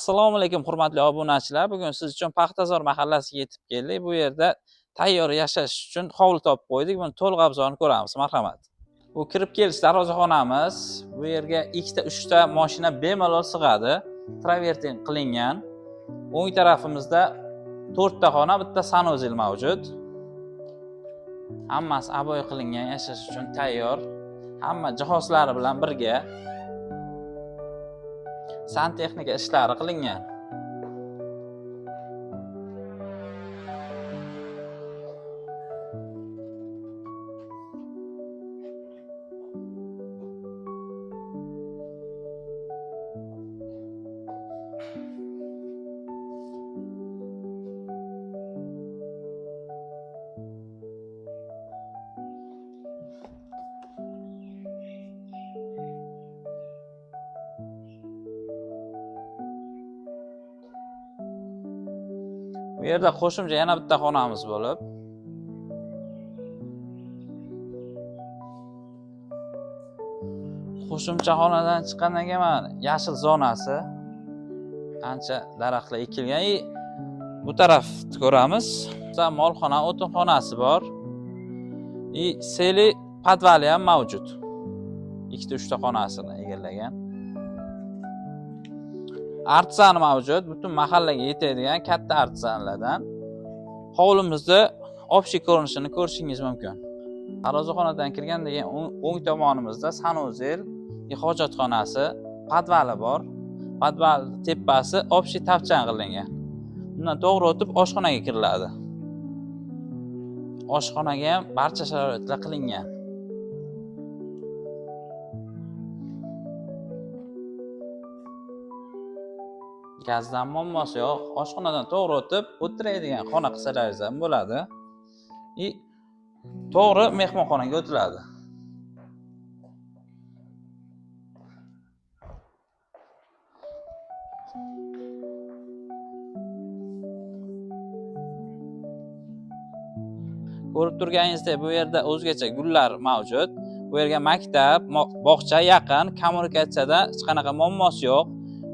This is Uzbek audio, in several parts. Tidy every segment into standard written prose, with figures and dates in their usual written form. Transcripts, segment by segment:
Assalomu alaykum hurmatli obunachilar. Bugun siz uchun Paxtazor mahallasiga yetib keldik. Bu yerda tayyor yashash uchun hovli topib qo'ydik. Buni to'liq obzorini ko'ramiz. Marhamat. Bu kirib kelish darvozaxonamiz. Bu yerga ikkita, uchta mashina bemalol sig'adi. Travertin qilingan. O'ng tarafimizda to'rtta xona, bitta sanuzel mavjud. Hammasi oboy qilingan, yashash uchun tayyor. Hamma jihozlari bilan birga santexnika ishlari qilingan. Bu yerda qo'shimcha yana bitta xonamiz bo'lib, qo'shimcha xonadan chiqqandan keyin mana yashil zonasi, ancha daraxtlar ekilgan. И bu tarafni ko'ramiz. Molxona, o'tinxonasi bor. И seli podvali ham mavjud. Ikkita, uchta xonasini egallagan. Artizan mavjud, butun mahallaga yetadigan katta artizanlardan. Hovlimizni общий ko'rinishini ko'rishingiz mumkin. Darvozaxonadan kirgandan keyin o'ng tomonimizda sanuzel, hojatxonasi, podvali bor. Podval tepasi общий tapchan qilingan. Bundan to'g'ri o'tib oshxonaga kiriladi. Oshxonaga ham barcha sharoitlar qilingan. Gazdan muammosi yo'q. Oshxonadan to'g'ri o'tib, o'tiradigan xona qilsalaringiz ham bo'ladi. И to'g'ri mehmonxonaga o'tiladi. Ko'rib turganingizdek, bu yerda o'zgacha gullar mavjud. Bu yerga maktab, bog'cha yaqin, kommunikatsiyada hech qanaqa muammosi yo'q.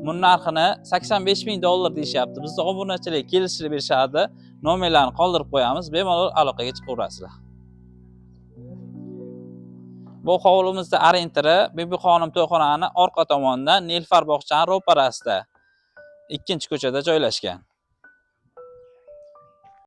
Buni narxini $85,000 deyishyapti. Bizda obunachilar kelishtirib berishadi. Nomerlarni qoldirib qo'yamiz. Bemalol aloqaga chiqaverasizlar. Bu hovlimizda orientiri Bibixonim to'yxonani orqa tomonida, Nilufar bog'chani ro'parasida, 2-ko'chada joylashgan.